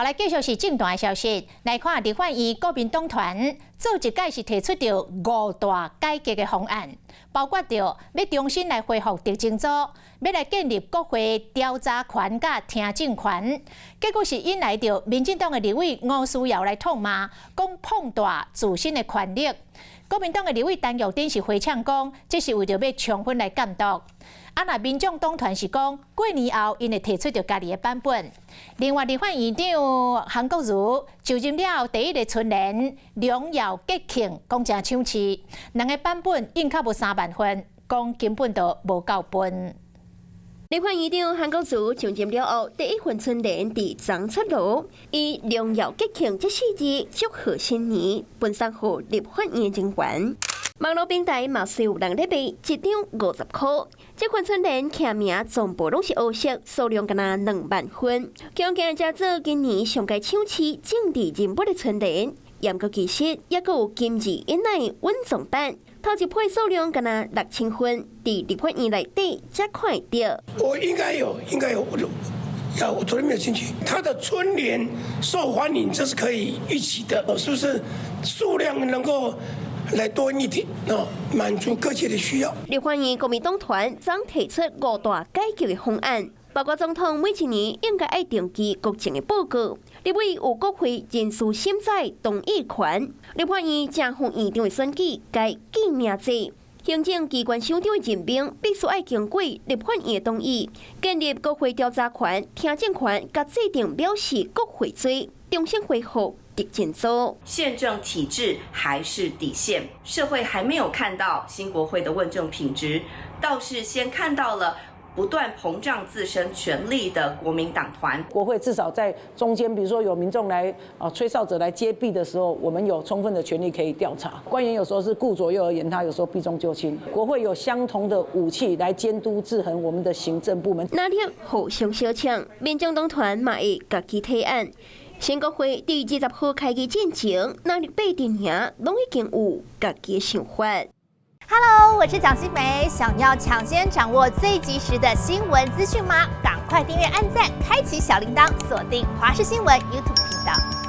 來繼續是政壇的消息，來看立法院國民黨團做一屆是提出著五大改革的方案，包括著欲重新來恢復特偵組，欲來建立國會調查權佮聽證權，結果是引來著民進黨的立委吳思瑤來痛罵，講膨大自身的權力。國民黨的立委陳玉珍是回嗆講，這是為著欲充分來監督。啊，若民眾黨團是講過年後，𪜶會提出著家己的版本。另外，立法院長韓國瑜就任了後第一个春聯，榮耀吉慶，講誠搶市，兩个版本印較無3萬份，講根本就無夠分。立法院長韓國瑜上任了後，第一份春聯佇昨出爐，以榮耀吉慶這四字祝賀新年，分送予立法院人員。網路平台嘛是有人咧賣，一張50箍。這款春聯簽名全部攏是烏色，數量干焦2萬份。強勁成做今年上蓋搶市政治人物的春聯，毋過其實猶閣有金字引來穩重版，頭一批數量干焦6000份，佇立法院內底才看會著。我應該有，應該有，我要我昨天沒有進去。他的春聯受歡迎，這是可以預期的，是不是數量能夠來多一點，哦，滿足各界的需要。立法院國民黨團昨提出五大改革的方案，包括總統每一年應該愛定期國政的報告，立委有國會人事審裁同意權，立法院正副院長的選舉改記名制，行政機關首長的任命必須愛經過立法院的同意，建立國會調查權、聽證權，佮制定藐視國會罪，重新恢復特偵組。憲政體制還是底線，社會還沒有看到新國會的問政品質，倒是先看到了不斷膨脹自身權力的國民黨團。國會至少在中間，比如說有民眾來啊吹哨者來揭弊的時候，我們有充分的權力可以調查。官員有時候是顧左右而言他，有時候避重就輕。國會有相同的武器來監督制衡我們的行政部門。藍綠互相相搶，民眾黨團嘛會家己提案。新國會佇20號開議進前，藍綠白陣營攏已經有家己的想法。 Hello，我是蔣新梅，想要搶先掌握最及時的新聞資訊嗎？趕快訂閱、按讚、開啟小鈴鐺，鎖定華視新聞 YouTube 頻道。